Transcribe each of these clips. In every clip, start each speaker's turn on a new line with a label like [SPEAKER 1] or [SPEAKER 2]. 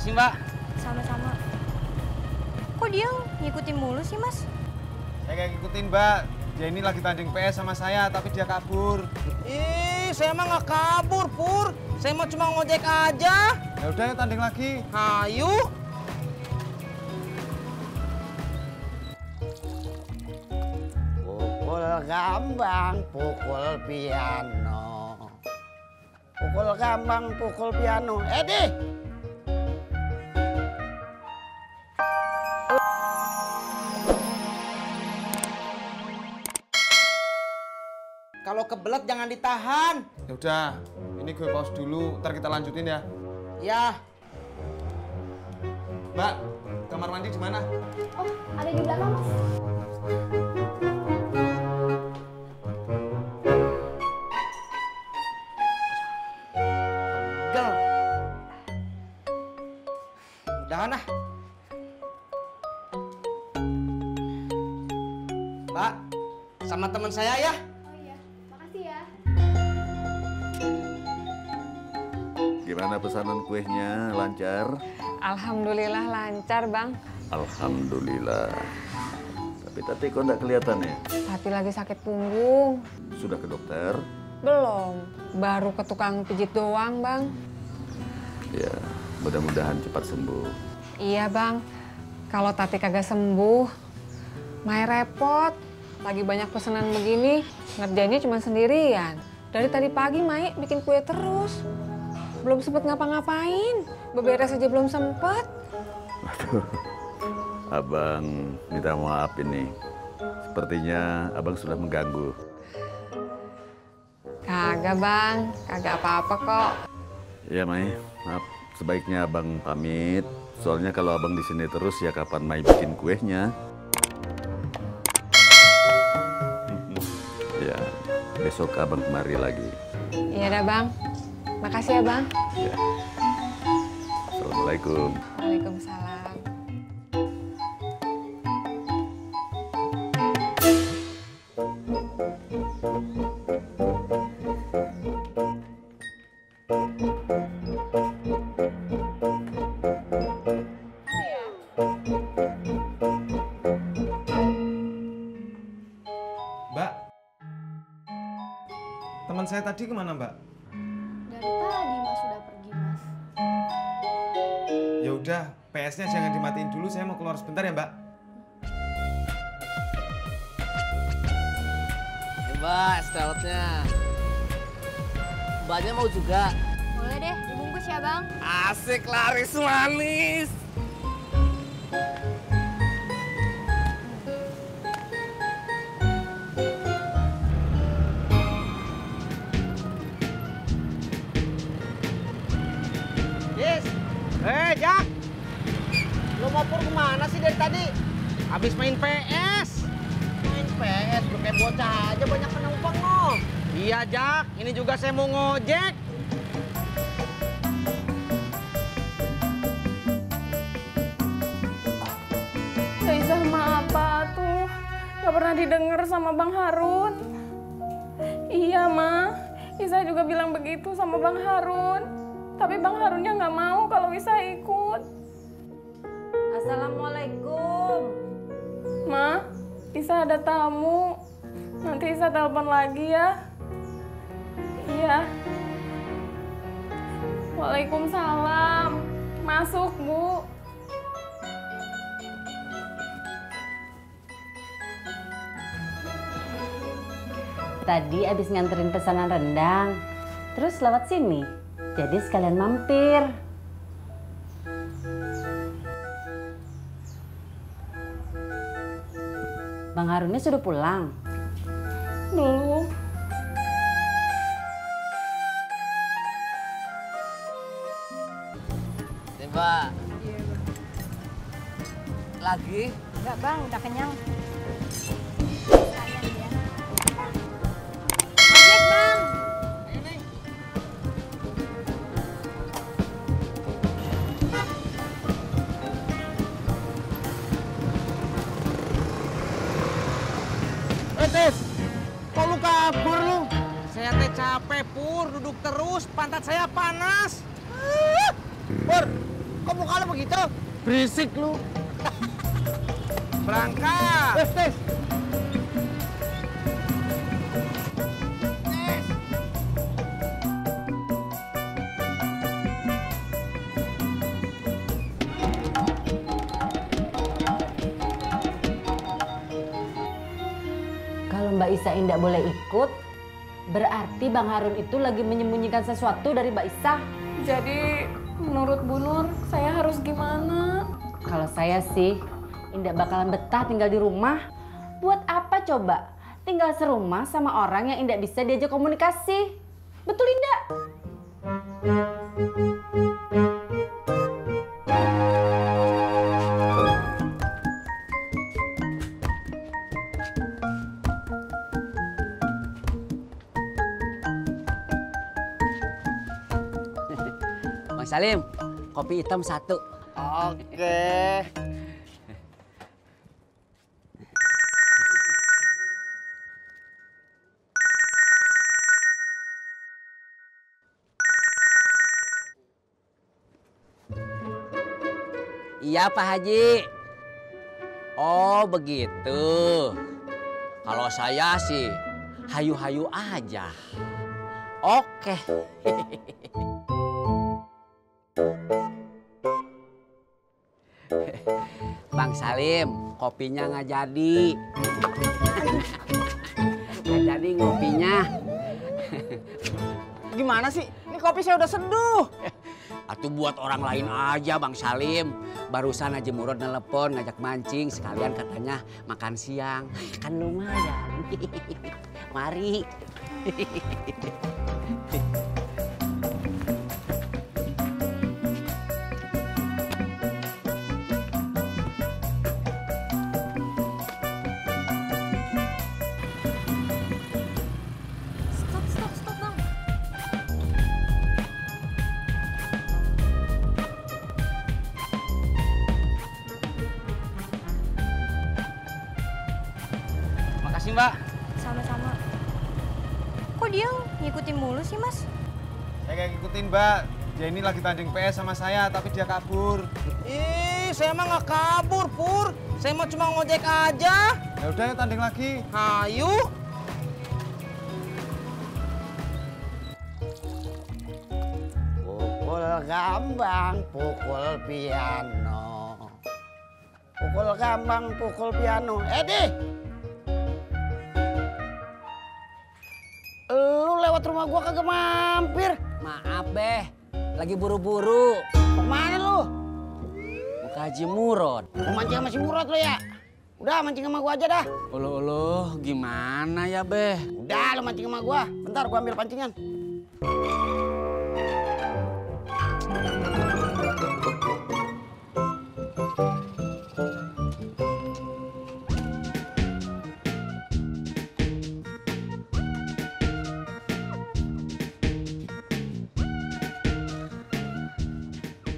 [SPEAKER 1] Makasih, Mbak.
[SPEAKER 2] Sama-sama. Kok dia ngikutin mulu sih, Mas?
[SPEAKER 3] Saya kayak ngikutin, Mbak. Dia ini lagi tanding PS sama saya, tapi dia kabur.
[SPEAKER 1] Ih, saya mah nggak kabur, Pur. Saya mah cuma ngojek aja.
[SPEAKER 3] Ya udah, tanding lagi.
[SPEAKER 1] Ayo.
[SPEAKER 4] Pukul gambang, pukul piano. Pukul gambang, pukul piano. Edi!
[SPEAKER 1] Kalau kebelet jangan ditahan.
[SPEAKER 3] Ya udah, ini gue pause dulu, ntar kita lanjutin ya.
[SPEAKER 1] Ya.
[SPEAKER 3] Mbak, kamar mandi di mana?
[SPEAKER 2] Oh, ada di belakang, Mas.
[SPEAKER 1] Gel. Udahan ah. Mbak, sama teman saya ya.
[SPEAKER 2] Oh iya, makasih ya.
[SPEAKER 5] Gimana pesanan kuenya? Lancar?
[SPEAKER 6] Alhamdulillah lancar, Bang.
[SPEAKER 5] Alhamdulillah. Tapi Tati kok nggak kelihatan ya?
[SPEAKER 6] Tati lagi sakit punggung.
[SPEAKER 5] Sudah ke dokter?
[SPEAKER 6] Belum. Baru ke tukang pijit doang, Bang.
[SPEAKER 5] Ya, mudah-mudahan cepat sembuh.
[SPEAKER 6] Iya, Bang. Kalau Tati kagak sembuh, Mai repot. Lagi banyak pesanan begini, ngerjainnya cuma sendirian. Dari tadi pagi Mai bikin kue terus. Belum sempet ngapa-ngapain. Beberes aja belum sempet.
[SPEAKER 5] Aduh, Abang minta maaf ini. Sepertinya Abang sudah mengganggu.
[SPEAKER 6] Kagak, Bang. Kagak apa-apa kok.
[SPEAKER 5] Ya, Mai, maaf. Sebaiknya Abang pamit. Soalnya kalau Abang di sini terus ya kapan Mai bikin kuenya? Ya, besok Abang kemari lagi.
[SPEAKER 6] Iya dah, Bang. Makasih ya, Bang.
[SPEAKER 5] Ya. Assalamualaikum.
[SPEAKER 6] Waalaikumsalam.
[SPEAKER 3] Mbak, teman saya tadi kemana, Mbak?
[SPEAKER 2] Dari tadi Mas sudah pergi, Mas.
[SPEAKER 3] Ya udah, PS-nya jangan dimatiin dulu, saya mau keluar sebentar ya, Mbak.
[SPEAKER 1] Mbak, es dawetnya. Mbaknya mau juga.
[SPEAKER 2] Boleh deh, dibungkus ya, Bang.
[SPEAKER 1] Asik laris manis. Yes. Jak. Lo mau pur kemana sih dari tadi? Habis main PS. Main PS, lo kayak bocah aja banyak penumpang lo. Iya, Jak. Ini juga saya mau ngojek.
[SPEAKER 7] Isa sama apa tuh? Gak pernah didengar sama Bang Harun. Iya, Ma. Isa juga bilang begitu sama Bang Harun. Tapi Bang Harunnya nggak mau kalau Isa ikut.
[SPEAKER 8] Assalamualaikum.
[SPEAKER 7] Ma, Isa ada tamu. Nanti Isa telepon lagi ya. Iya. Waalaikumsalam. Masuk, Bu.
[SPEAKER 8] Tadi abis nganterin pesanan rendang, terus lewat sini. Jadi sekalian mampir. Bang Harunnya sudah pulang?
[SPEAKER 7] Belum.
[SPEAKER 1] Mbak. Lagi?
[SPEAKER 2] Enggak, Bang, udah kenyang. Ojek, Bang.
[SPEAKER 1] Tis, kok lu kabur lu? Saya teh capek, Pur. Duduk terus, pantat saya panas. Pur,
[SPEAKER 4] Kok muka lo begitu? Berisik lu.
[SPEAKER 1] Berangkat.
[SPEAKER 4] Tes.
[SPEAKER 8] Kalau Mbak Isa tidak boleh ikut, berarti Bang Harun itu lagi menyembunyikan sesuatu dari Mbak Isa.
[SPEAKER 7] Jadi menurut Bu Nur, saya harus gimana?
[SPEAKER 8] Kalau saya sih, Indah bakalan betah tinggal di rumah. Buat apa coba? Tinggal serumah sama orang yang Indah bisa diajak komunikasi. Betul Indah?
[SPEAKER 9] Bang Salim, kopi hitam 1.
[SPEAKER 4] Oke.
[SPEAKER 9] Iya Pak Haji. Oh begitu. Kalau saya sih hayu-hayu aja. Oke. Bang Salim, kopinya nggak jadi. Nggak jadi ngopinya.
[SPEAKER 1] Gimana sih? Ini kopi saya udah seduh.
[SPEAKER 9] Atuh buat orang lain aja Bang Salim. Barusan Haji Murad nelpon ngajak mancing. Sekalian katanya makan siang. Kan lumayan. Mari.
[SPEAKER 2] Stop, Bang.
[SPEAKER 9] Makasih Mbak.
[SPEAKER 2] Sama-sama. Kok dia ngikutin mulu sih, Mas?
[SPEAKER 3] Saya kayak ngikutin Mbak. Jenny lagi tanding PS sama saya, tapi dia kabur.
[SPEAKER 1] Ih, saya mah nggak kabur, Pur. Saya mah cuma ngojek aja.
[SPEAKER 3] Ya udah, ya tanding lagi.
[SPEAKER 1] Hayu.
[SPEAKER 4] Pukul gambang, pukul piano. Pukul gambang, pukul piano. Edi! Lu lewat rumah gua kagak mampir.
[SPEAKER 9] Maaf Beh, lagi buru-buru.
[SPEAKER 4] Mau kemana lu?
[SPEAKER 9] Mau ke Haji Murad.
[SPEAKER 4] Mau mancing sama si Murad lu ya? Udah mancing sama gua aja dah.
[SPEAKER 9] Uluh, gimana ya Beh?
[SPEAKER 4] Udah lu mancing sama gua. Bentar gua ambil pancingan.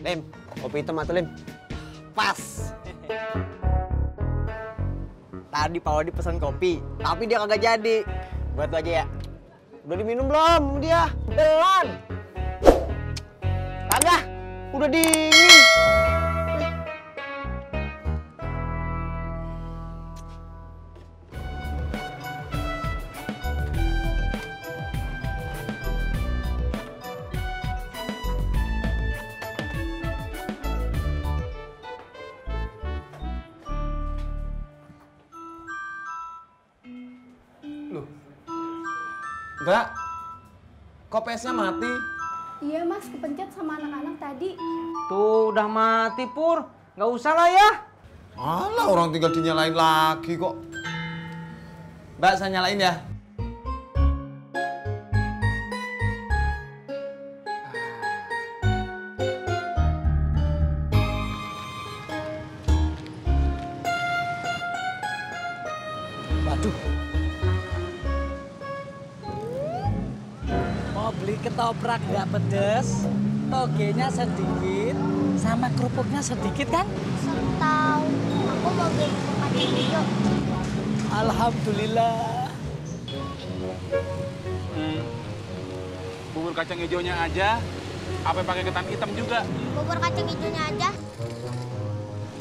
[SPEAKER 1] Lim, kopi hitam atau Lim?
[SPEAKER 4] Pas.
[SPEAKER 1] Tadi Pak Odi pesan kopi, tapi dia kagak jadi. Buat lu aja ya. Udah diminum belum sama dia? Belum. Kagak, udah dingin.
[SPEAKER 3] Mbak, kok PS-nya mati?
[SPEAKER 7] Iya Mas, kepencet sama anak-anak tadi.
[SPEAKER 1] Tuh udah mati Pur, nggak usah lah ya.
[SPEAKER 3] Alah, orang tinggal dinyalain lagi kok. Mbak, saya nyalain ya.
[SPEAKER 9] Waduh. Mau beli ketoprak nggak pedes, togenya sedikit, sama kerupuknya sedikit kan?
[SPEAKER 2] Tahu. Aku mau beli kacang hijau.
[SPEAKER 9] Alhamdulillah.
[SPEAKER 10] Bubur kacang hijaunya aja, Apa pakai ketan hitam juga?
[SPEAKER 2] Bubur kacang hijaunya aja.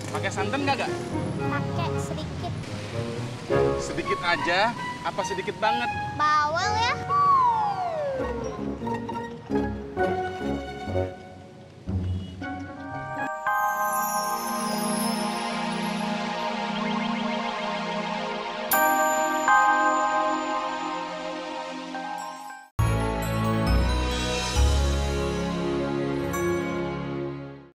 [SPEAKER 10] Pakai santan nggak, Gak?
[SPEAKER 2] Pakai sedikit.
[SPEAKER 10] Sedikit aja, apa sedikit banget?
[SPEAKER 2] Bawang ya.